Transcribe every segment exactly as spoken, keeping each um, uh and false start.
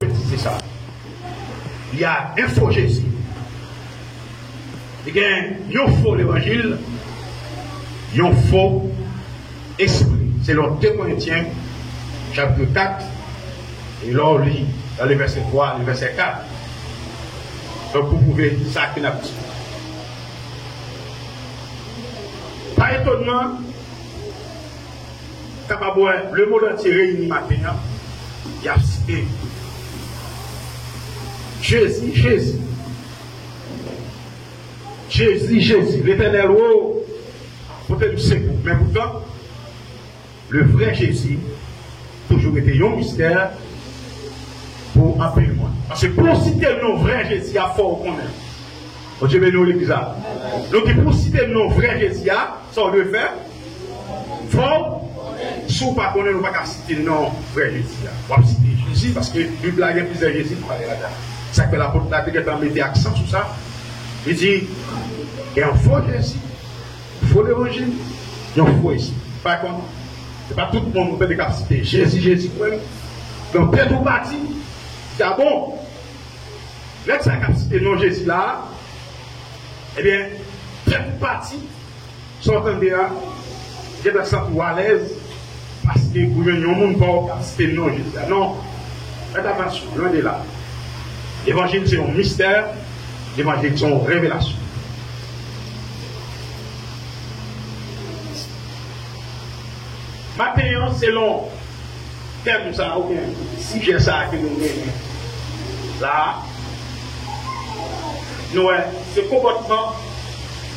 Pwofetize sa. Li a enfo Jezi. Li gen yon fo levanjil, yon fo espri. Selon de Korentyen, chapit kat, e lè w li nan le vèsè twa, le vèsè kat. Donk, pou pwouve sa ke n ap di. Pa etònman, kapab wè lemonn antye reyini maten an, y ap site Jezi, Jezi. Jezi, Jezi. Letènèl, o, pote m sekou. Men poutan, le vrè Jezi toujou rete yon mistè pou anpil moun. Paske pou w site non vrè Jezi a, fò w konnen. Bondye beni w, legliz la. Donk, pou w site non vrè Jezi a, sa w dwe fè? Fò w, si w pa konnen, nou pa ka site non vrè Jezi a. W ap site Jezi paske Bib la gen plizyè Jezi ki pale ladan. Sa k fè lapot la te gentan mete aksan sou sa. Li di, gen yon fo Jezi, fo levanjil, yon fo espri. Pa konn, se pa tout moun ou tande k ap site Jezi, Jezi, kwè m. Gen tèt ou pati, di a bon. Nèg sa k ap site non Jezi la, ebyen, tèt pati, sa w tande a, gentan santi w alèz, paske ou jwenn yon moun pa w k ap site non Jezi a. Non, fèt atansyon, lwen de la. Levanjil se yon mistè, levanjil se yon revelasyon. Maten an, selon tèm sa a, oubyen sijè sa a ke nou genyen la a, nou wè, se konpòtman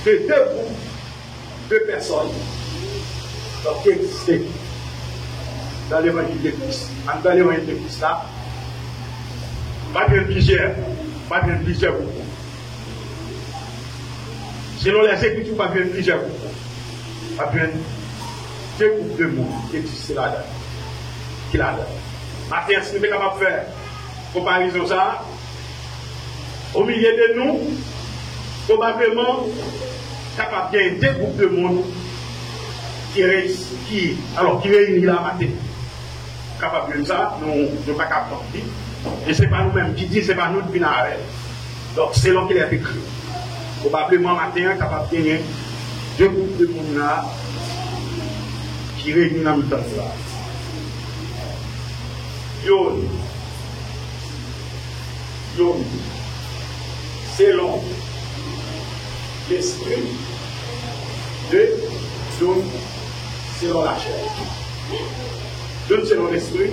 de de gwoup de pèsòn, donk, ki egziste nan levanjil de Kris. Anndan levanjil de Kris la, w ap jwenn plizyè, w ap jwenn plizyè gwoup. Selon Lèzekriti, w ap jwenn plizyè gwoup. W ap jwenn de gwoup de moun ki egziste ladan, ki ladan. Maten an, si nou te kapab fè konparezon sa a, o milye de nou, pwobableman, kapab gen de gwoup de moun ki reyisi, ki, alò, ki reyini la maten. Kapab jwenn sa, nou, nou pa ka pran li. E se pa nou menm ki di, se pa nou ki vin avè l. Donk, selon kilè l te ekri. Pwobableman, maten an, kapab genyen de gwoup de moun la ki reyini nan mitan nou la. Youn, youn, selon lespri, de, youn, selon lachè. Youn selon lespri.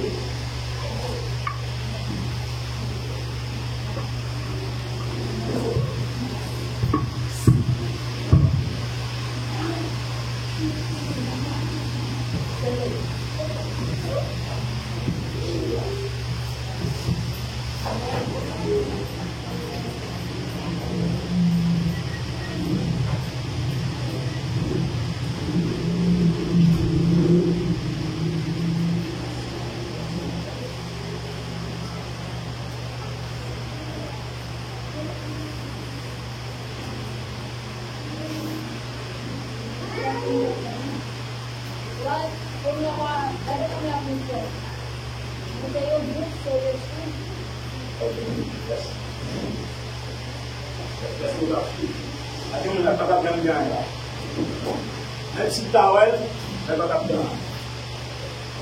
Menm si w ta wè l, men l pa t ap pran.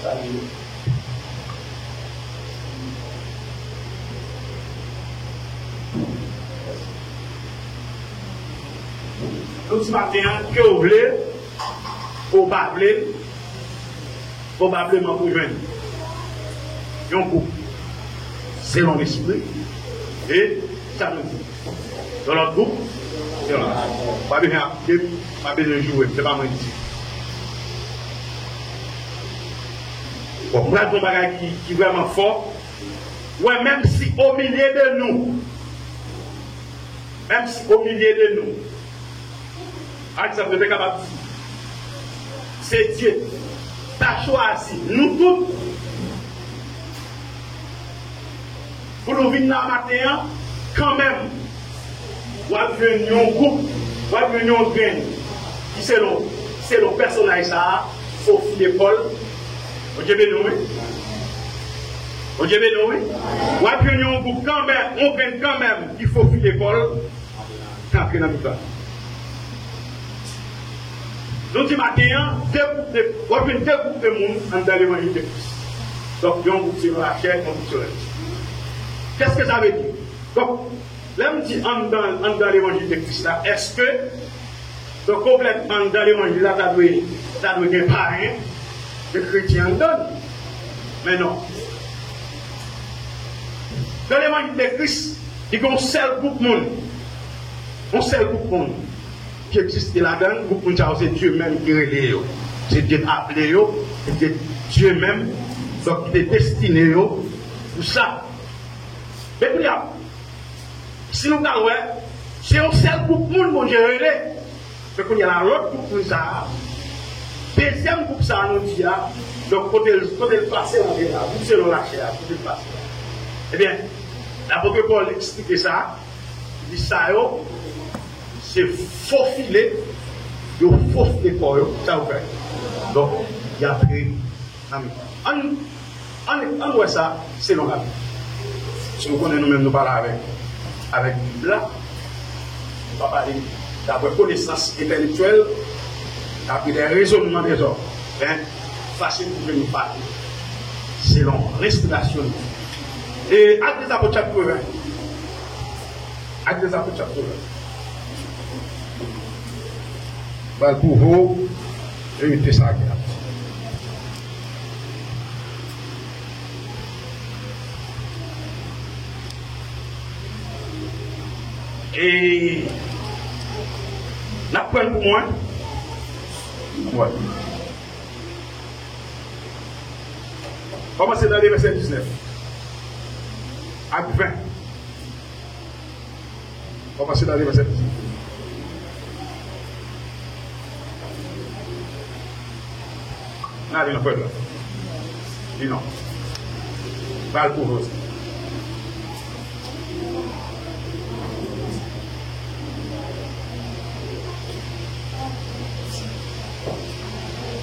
Sa li ye. Nou di maten an, ke w vle, ke w pa vle l, pwobableman pou jwenn yon gwoup selon lespri, e sa nou di. Yon lòt gwoup, yon lòt. Pa bezwen ap kite m, pa bezwen joure m, se pa mwen ki di. Bon, m pral di yon bagay ki, ki vrèman fò. Wè, menm si o milye de nou, menm si o milye de nou, pa egzanp, yo te kapab di, se Dye ta chwazi nou tout pou nou vin la maten an, kanmenm, w ap jwenn yon gwoup, w ap jwenn yon grenn ki selon, selon pèsonaj sa a, Sofi de Pòl. Bondye beni w, wi. Bondye beni w, wi. W ap jwenn yon gwoup kanmenm, yon grenn kanmenm ki fofile kò l, k antre nan mitan. Nou di maten an, de gwoup de, w ap jwenn de gwoup de moun anndan levanjil de Kris. Donk, yon gwoup se nan lachè, yon gwoup se nan lespri. Kèske sa vle di? Donk, lè m di anndan, anndan levanjil de Kris la, èske, donk, konplètman anndan levanjil la, ta dwe, ta dwe gen payen, gen kretyen anndan l? Men non. Nan levanjil de Kris, li gen yon sèl gwoup moun. Yon sèl gwoup moun ki egziste ladan l, gwoup moun sa yo se Dye menm ki rele yo. Se Dye k aple yo, se Dye, Dye menm, donk, ki te destine yo pou sa. Men kounye a, si nou pral wè, se yon sèl gwoup moun Bondye rele. Men kounye a la, lòt gwoup moun sa a, dezyèm gwoup sa a nou di a, donk kote l, kote l pase antre la, gwoup selon lachè a, kote l pase la. Ebyen, lapot Pòl eksplike sa, li di sa yo, se fofile, yo fofile kò yo, sa yo fè. Donk, y antre nan mitan. Ann, ann, ann wè sa selon Labib. Si nou konnen nou menm nou pale avèk, avèk Bib la, nou pa pale daprè konesans entèlektyèl, daprè de rezònman dèzòm. Men, fasil pou ke nou pale selon lenspirasyon de Dye. E Actes des Apôtres chaptre vingt. Actes des Apôtres chaptre vingt. Pral pwouve w verite sa ki ap di. E n ap pran l pou mwen. Wè. Kòmanse nan vèsè diznèf ak ven. Kòmanse nan vèsè diznèf. N ale nan pwèt la. Di non. Pral pou Jozye.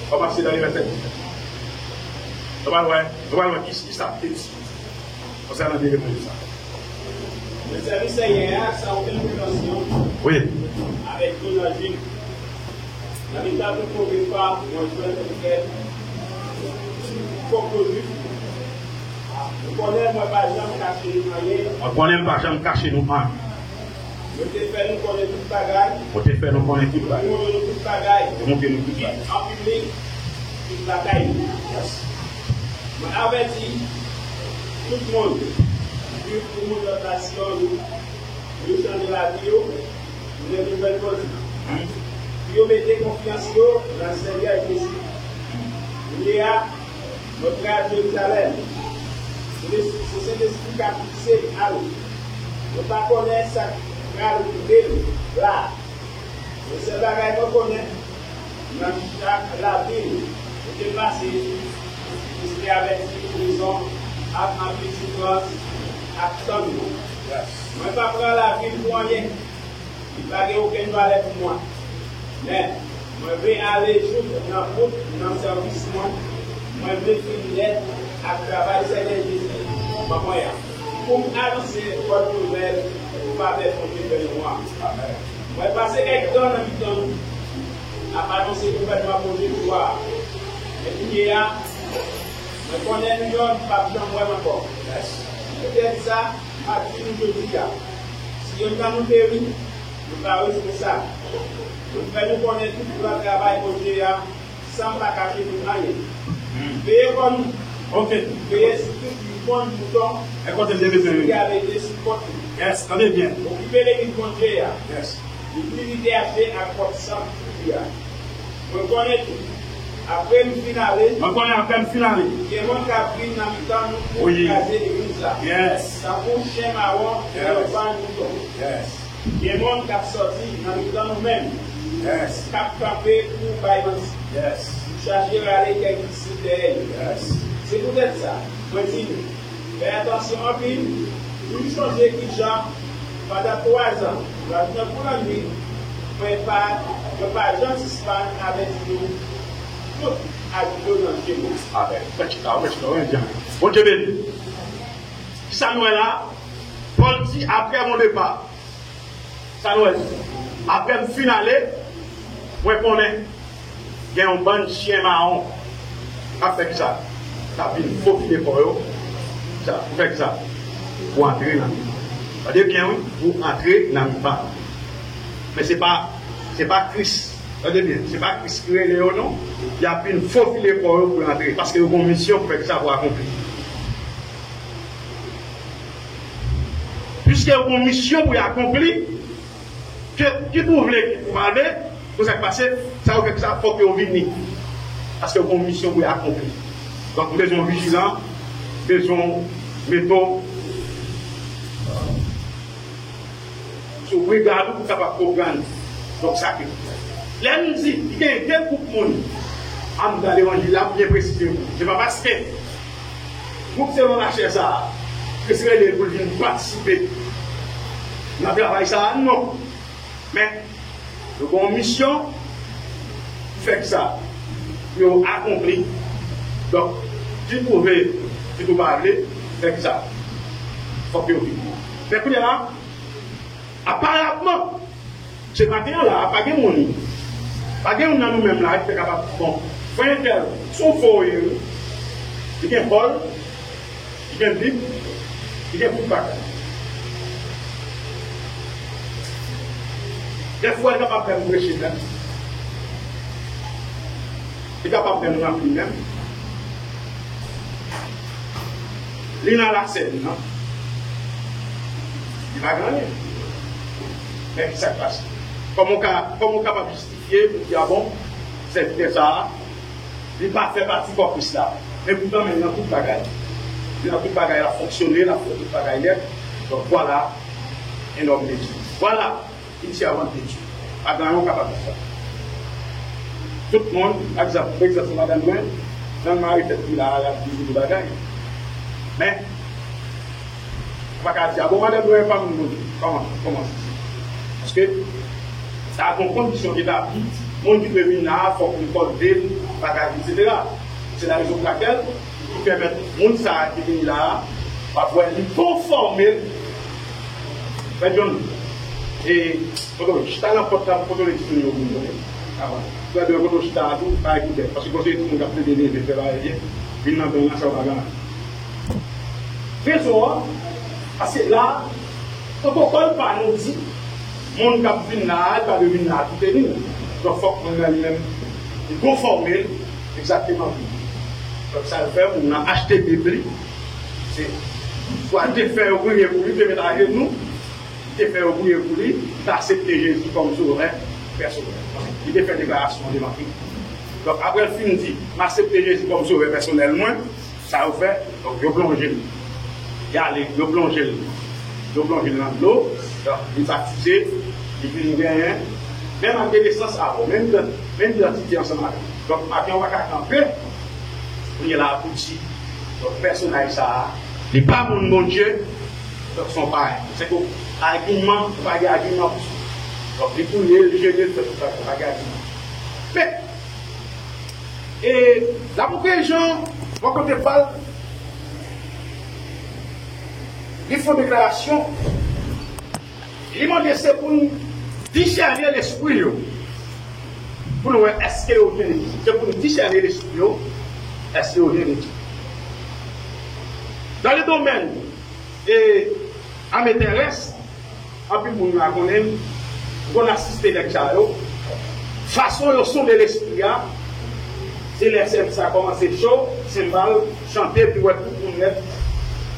Kòmanse nan vèsè diznèf. Nou pral wè, nou pral wè ki, ki sa te di. Konsènan de levanjil sa. Mwen sèvi Senyè a san okenn pretansyon. Wi. Avèk Donald Jules. Nan mitan tout move pa, mwen jwenn okenn pwodui. Mwen konnen mwen pa janm kache nou anyen. Mwen konnen m pa janm kache nou anyen. Yo te fè nou konnen tout bagay. Yo te fè nou konnen tout bagay. Yo te montre nou tout bagay. Yo montre nou tout bagay. An piblik, tout lakay nou. Yes. Mwen avèti tout moun ki viv pou moun lòt nasyon yo, yo chanje lavi yo, pou de nouvèl bondye. Pou yo mete konfyans yo nan Senyè Jezi. Kounye a, mwen pral Jerizalèm. Se, se Sentespri k ap pouse m ale. Mwen pa konnen sa k pral rive m la. Yon sèl bagay mwen konnen, nan chak lavil kote m pase, Jezi te avèti prizon ak anpil soufrans ap tann mwen. Mwen pa pran lavil pou anyen. Li pa gen okenn valè pou mwen. Men, mwen vle ale jouk nan bout nan sèvis mwen. Mwen vle fini nèt ak travay Senyè Jezi ban mwen an, pou m anonse bòn nouvèl pou favè Bondye fè nou an. Mwen pase kèk tan nan mitan nou, ap anonse gouvènman Bondye pou a. Men kounye a, mwen konnen nou youn p ap janm wè m ankò. Se poutèt sa, m ap di nou jodi a, si youn nan nou peri, nou pa responsab. Nou fè nou konnen tout plan travay Bondye a san m pa kache nou anyen. Veye kò nou. Ok. Veye sou tout bann mouton. E kote m te bezwen veye. Ki a mete sou kont nou. Yes, tande byen. Okipe legliz Bondye a. Yes. Li pi vit achte ak pwòp san li a. Mwen konnen tou, apre m fin ale, mwen konnen apre m fin ale, gen moun k ap vin nan mitan nou pou kraze legliz la. Yes. Tankou chen mawon devan bann mouton. Yes. Gen moun k ap sòti nan mitan nou menm, yes, k ap kanpe pou bay manti. Yes. Pou chache rale kèk disip dèyè yo. Yes. Se poutèt sa, mwen di nou, fè atansyon anpil, toujou sonje kijan, pandan twazan, lajounen kou lannwit, mwen pa, mwen pa janm sispann avèti nou tout ak dlo nan je mwen. Amèn. Mwen chita, mwen chita, mwen chita. Bondye beni. Sa nou wè la, Pòl di, apre mon depa, sa nou wè, apre m fin ale, mwen konnen gen yon bann chen mawon k ap fè kisa? K ap vin fofile kò yo. Sa, pou fè kisa? Pou antre nan mitan. Tande byen, wi, pou antre nan mitan. Men se pa, se pa Kris. Tande byen, se pa Kris ki rele yo, non. Y ap vin fofile kò yo pou yo antre. Paske yo gen yon misyon pou fè kisa? Pou akonpli. Piske yo gen yon misyon pou y akonpli, ke, kit ou vle, kit ou pa vle, pou sa k pase, sa yo fè kisa? Fòk yo vini. Paske yo gen yon misyon pou y akonpli. Donk, nou bezwen vijilan, bezwen mete w sou regard ou pou kapab konprann. Donk, sa ke, lè m di, gen de gwoup moun, a m nan levanjil la, m byen presize pou. Se pa paske gwoup selon lachè sa a, Kris rele l pou l vin patisipe nan travay sa a, non. Men, yo gen yon misyon pou fè kisa? Pou yo akonpli. Donk, kit ou vle, kit ou pa vle, fè kisa? Fòk yo vini. Men kounye a la, aparamman, se maten an la, pa gen moun, pa gen youn nan nou menm la ki te kapab di, bon, frè entèl, se yon fo, wi. Li gen Pòl, li gen Bib, li gen tout bagay. Dèfwa, li kapab menm preche menm. Li kapab menm ranpli menm. Li nan lasèn nan. Li pa gen anyen. Men ki sa k pase? Kòman w ka, kòman w kapab jistifye pou di, a bon, sèvitè sa a, li pa fè pati kò Kris la? Men poutan, men li nan tout bagay. Li nan tout bagay, l ap fonksyone, l ap fè tout bagay nèt. Donk, vwala, un homme de Dieu. Vwala. Initialement détruit. Pa gen anyen w kapab fè. Tout moun, pa egzanp, pou egzanp, madanm mwen, nan mari tèt li la, l ap di tout bagay. Men, ou pa ka di, a bon, madanm mwen pa moun Bondye. Kòman, kòman se? Paske sa a gen yon kondisyon ki etabli, moun ki dwe vin la a, fòk li kòde l, bagay, etsetera. Se la rezon pou lakèl ki pèmèt moun sa a ki vini la a, w ap wè li konfòme l. Frè John, e, kote w chita nan pòt la, kote w timoun yo vin konnen. Avan. Frè John, kote w chita a tou, pa ekoute. Paske kote timoun k ap plede leve, fè bagay byen, vin nan gang nan, sa yo pa gen anyen. Rezon an, paske la, pwotokòl pa nou di, moun k ap vin la a, li pa dwe vin la a tou teni. Donk, fòk moun nan li menm, li konfòme l egzakteman pou li. Donk, sa l fè, moun nan achte Bib li, se swa te fè yo priye pou li, te met ajenou, li te fè yo priye pou li, li te aksepte Jezi kòm sovè pèsonèl. Li te fè deklarasyon an devan Kris. Donk, apre l fin di, m aksepte Jezi kòm sovè pèsonèl mwen, sa yo fè, donk, yo plonje l. Y ale, yo plonje l. Yo plonje l nan dlo, donk, li batize, li vin genyen menm akenesans avè w, menm idan-, menm idantite ansanm avè w. Donk, maten w pa ka kanpe, kounye la a pou di, donk, pèsonaj sa a, li pa moun Bondye, donk, se yon parèy. Se ke agiman, ou pa gen agiman pou sa. Donk, li touye, li jete l, fè tout bagay, ou pa gen agiman. Men, e lapot Jan, bò kote pa l, li fè yon deklarasyon, li mande se pou n disène lespri yo, pou n wè èske yo vyen de Bondye. Se pou n disène lespri yo, èske yo vyen de Bondye. Dans le domaine, e, ame terès, anpil moun la konnen m, m konn asiste nèg sa yo. Fason yo sonde lespri a, se lè sèvis la kòmanse cho, senbal, chante, pi w wè tout moun nèt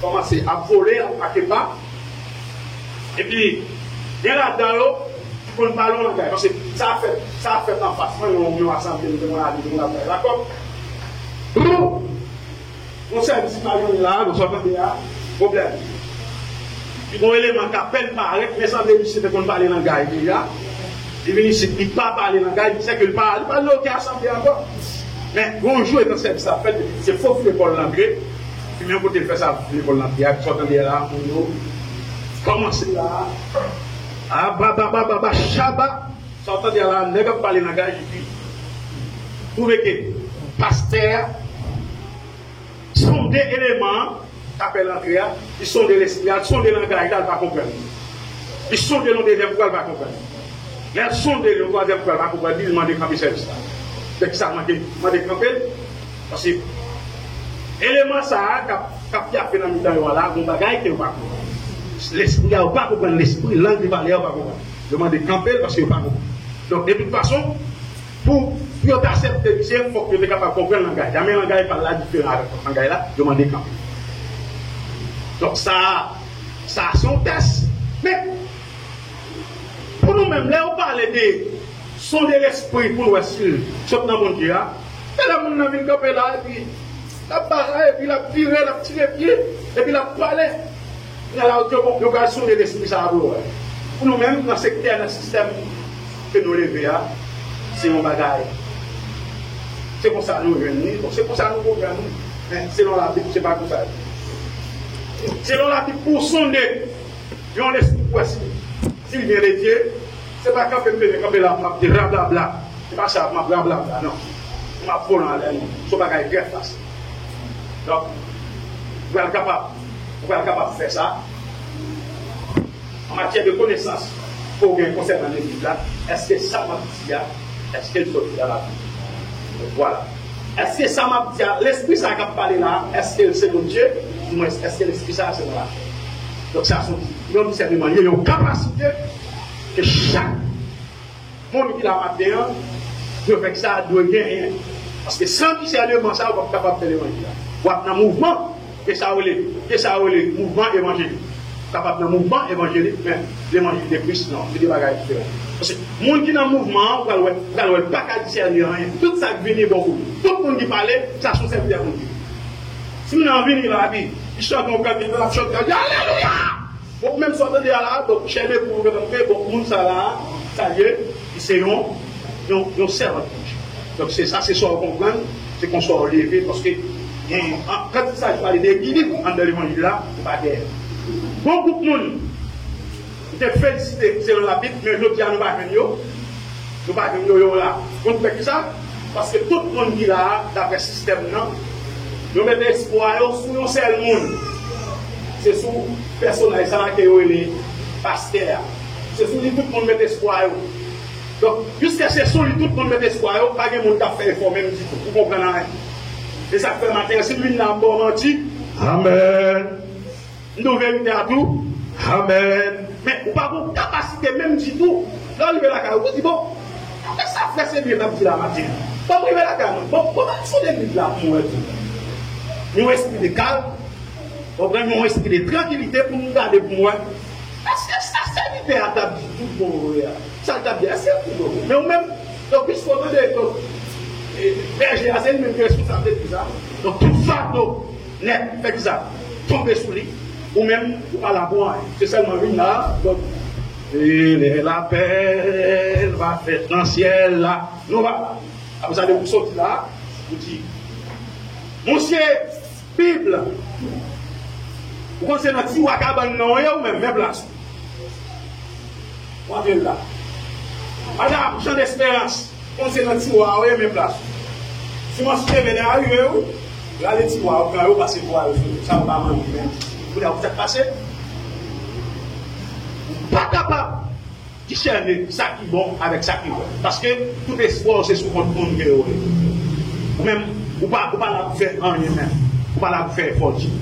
kòmanse ap vole, ap make pa. Epi, gen ladan yo ki konn pale yon langay. Paske sa fèt, sa fèt anfas mwen, yon, yon asanble, m te konn ale, m te konn ap bay lakòb. Yon sèvis ki pa jwenn la, nou sa tande a, pwoblèm. Li gon eleman k apèn parèt, men sanble misye te konn pale langay deja. Li vin isit, li pa pale langay, sèke li pa, li pa nan okenn asanble ankò. Men, gon jou, etan sèvis la fèt, epi se fofile kò l antre. Epi menm kote l fè sa, fofile kò l antre a, sa tande a la, moun yo kòmanse la. A, ba, ba, ba, ba, ba, chaba. Sa tande a la, nèg ap pale langay, epi twouve ke pastè a sonde eleman an, Apèl antre a, li sonde lespri a, li sonde langaj la, li pa konprann. Li sonde l yon dezyèm fwa, li pa konprann. Lè l sonde l yon twazyèm fwa, li pa konprann, li mande kanpe sèvis la. Fè kisa l mande, mande kanpe l? Paske eleman sa a k ap, k ap yape nan mitan yo a la, gon bagay ke yo pa konprann. Lespri a, yo pa konprann lespri, lang li pale a, yo pa konprann. Yo mande kanpe l paske yo pa konprann. Donk, de tout fason, pou, pou yo te aksepte misye, fòk yo te kapab konprann langaj la. Men langaj pa l la diferan avèk lòt langaj la, yo mande kanpe. Donk, sa, sa se yon tès. Men, pou nou menm, lè yo pale de sonde lespri pou n wè si l sot nan Bondye a, se lè moun nan vin kanpe la, epi l ap bagay, epi l ap vire, l ap tire pye, epi l ap pale. Kounye a la, yo, yo pral sonde lespri sa a pou yo wè. Pou nou menm, nan sektè, nan sistèm ke nou leve a, se yon bagay. Se konsa nou jwenn li, bon, se konsa nou konprann li. Men, selon Labib, se pa konsa. Selon Labib, pou w sonde yon lespri pou wè si, si l vyen de Dye, se pa kanpe m te vin kanpe la, m ap di rablabla. Se pa sa, m ap rablabla, non. M ap vole anlè, non. Se yon bagay trè fasil. Donk, ou pral kapab, ou pral kapab fè sa. An matyè de konesans ke w gen konsènan Legliz la, èske sa m ap di a, èske l soti nan Labib? Vwala. Èske sa m ap di a, lespri sa a k ap pale la a, èske l se Bondye? Dimwens, èske lespri sa a se nan Labib? Donk, sa se yon disèneman, li ye yon kapasite ke chak moun ki la maten an, dwe fè sa, dwe genyen. Paske san disèneman sa, w p ap kapab fè levanjil la. W ap nan mouvman, ke sa rele, ke sa rele mouvman evanjelik. W kapab nan mouvman evanjelik, men levanjil de Kris, non, se de bagay diferan. Paske moun ki nan mouvman an, ou pral wè, ou pral wè, l pa ka disène anyen. Tout sa k vini bò kou li. Tout moun ki pale, sa se yon sèvitè Bondye. Si moun nan vini la, epi li chante yon kant, li ap chante, li di, alelouya! Bon, menm sa w tande a la, donk, chè de poul ou gentan fè, bon, moun sa la, sa l ye, li se yon, yon, yon sèvant Bondye. Donk, se sa, se sa w konprann, se konsa w leve, paske, eh, an, kan sa pale de ekilib anndan levanjil la, se pa dèyè. Bon gwoup moun, m te felisite, se nan Labib, men jodi a nou pa jwenn yo. Nou pa jwenn yo, yo la. Konn fè kisa? Paske tout moun ki la a, daprè sistèm nan, yo mete espwa yo sou yon sèl moun. Se sou pèsonaj sa a ke yo rele pastè a. Se sou li tout moun mete espwa yo. Donk, piske se sou li tout moun mete espwa yo, pa gen moun k ap fè efò menm ditou. Ou konprann anyen? E sa k fè maten an, si m vin la, m ba w manti. Amèn. M di w verite a tou. Amèn. Men, ou pa gen kapasite menm ditou. Lè w rive lakay ou, ou di, bon, men sa frè Sebyen t ap di la maten an. Bon, m rive lakay mwen. Bon, bon, m al sonde legliz la pou mwen tou. Yon espri de kalm. Ou konprann, yon espri de trankilite pou m gade pou m wè. Èske sa sèvitè a t ap di tout bon vre a? Sa l t ap di, èske l tout bon vre? Men ou menm, donk, piske w tande, donk, e, bèje a, se li menm ki responsab legliz la. Donk, tout fato nèt, fè kisa? Tonbe sou li. Ou menm, ou pa la pou anyen. Se sèlman vin la, donk, e, lè lapèl va fèt nan syèl la. Nou pa la. Apre sa, depi w soti la, ou di, mouche, Bib la. Ou konn se nan tiwa kabann nan w ye, ou menm, men plas ou. W antre l la. Madanm Jean Desperance, konn se nan tiwa a w ye, men plas ou. Simans leve lè a rive ou, rale tiwa a, ou pran yo, pase pou al sou sa ou pa manje menm. Kounye a, ou sa k pase? Ou pa kapab disène sa ki bon avèk sa ki move. Paske tout espwa w se sou kont moun ke yo ye. Ou menm, ou pa, ou pa la pou fè anyen menm. Ou pa la pou fè efò ditou.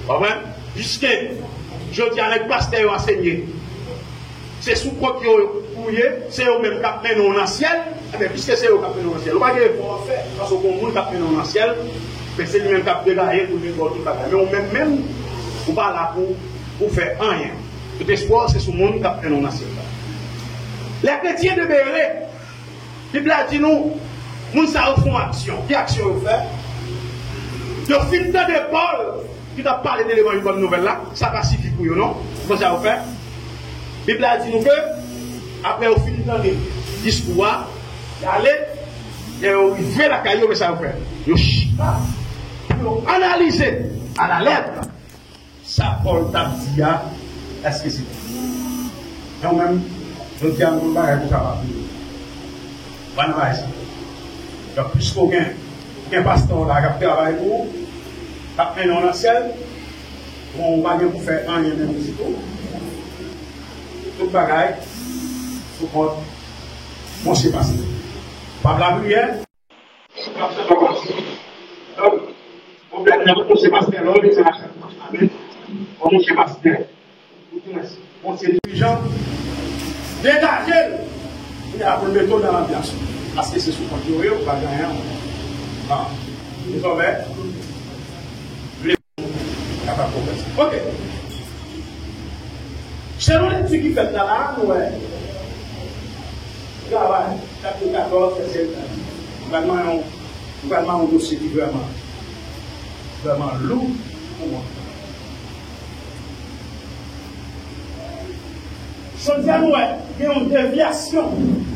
Ou konprann? Piske jodi a, nèg pastè yo ansenye, se sou kont yo ou ye, se yo menm k ap mennen w nan syèl, enben, piske se yo k ap mennen w nan syèl, ou pa gen efò w ap fè, paske w gen yon moun k ap mennen w nan syèl, men se li menm k ap degaje pou l vin ba w tout bagay. Men ou menm menm, ou pa la pou, pou fè anyen. Tout espwa w se sou moun k ap mennen w nan syèl la. Les chrétiens de Bérée, Bib la di nou, moun sa yo fè yon aksyon. Ki aksyon yo fè? Yo fin tande Pòl ki t ap pale de levanjil, bòn nouvèl la, sa pa sifi pou yo, non. Kòman sa yo fè? Bib la di nou ke, apre yo fin tande diskou a, y ale, lè yo rive lakay yo, men sa yo fè? Yo chita pou yo analize a la lèt sa Pòl t ap di a, èske se vre? Men ou menm, jodi a, nou bagay pou kapab di. Pa nan bagay sa. Donk, piske w gen, w gen pastè w la k ap travay pou ou, K ap mennen w nan syèl, bon, ou pa gen pou fè anyen menm isit. Tout bagay sou kont Monchè Pastè. Pap lapriyè, pap sa pa pase. Donk, pwoblèm nan, Monchè Pastè, lè w vin se machan. Amèn. Bon, Monchè Pastè. Bon, se dirijan, degaje l. Kounye a pou l mete w nan lanbyans. Paske se sou kont yo ye, ou pa gen anyen. Bon. Dezòmè, vle kapab pwogrese. Ok. Selon lekti ki fèt la, la, nou wè. Travay, kat mil katòz, sèt sèt. Vrèman, yon, vrèman yon dosye ki vrèman, vrèman lou pou mwen. Jodi a, nou wè gen yon devyasyon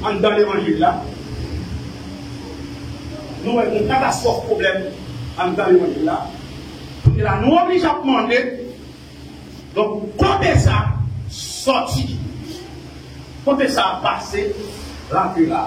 anndan levanjil la. Nou wè gen yon katastwòf pwoblèm anndan levanjil la. Kounye a, nou oblije ap mande, donk, kote sa sòti? Kote sa pase rantre la?